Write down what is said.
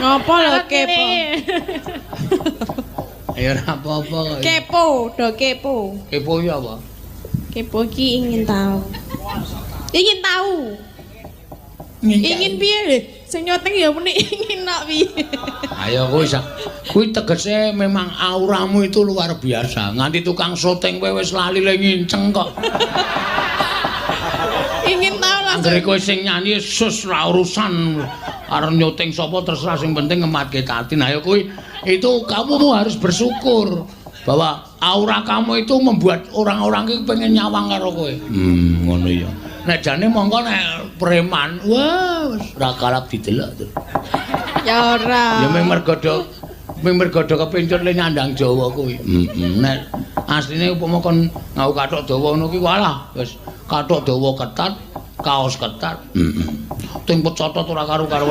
Ngopo lho kepo? Ya ora apa-apa kok. Kepo, do kepo. Kepo ya apa? Kepo ki ingin tahu. Ingin tahu. Ingin piye lho? Sing nyuting ya muni ingin nak piye. Ayo kuwi kuwi tegese memang auramu itu luar biasa. Nganti tukang syuting kowe wis lali le nginceng kok. Ingin tahu langsung. Anggere kowe sing nyanyi sus ra urusan arep nyuting sapa terserah, sing penting ngematke Tatin. Ayo kuwi itu kamu harus bersyukur bahwa aura kamu itu membuat orang-orang iki pengen nyawang karo kowe. Ngono ya. Nek jane mongko nek preman, wah wis ora kalap didelok to. Ya ora. Ya mung mergo do kepincut le nyandang Jawa kuwi. Heeh. Nek asline upama kon nganggo kathok dawa ngono kuwi walah wis kathok dawa ketat, kaos ketat. Heeh. Ting pecotot ora karu-karuan.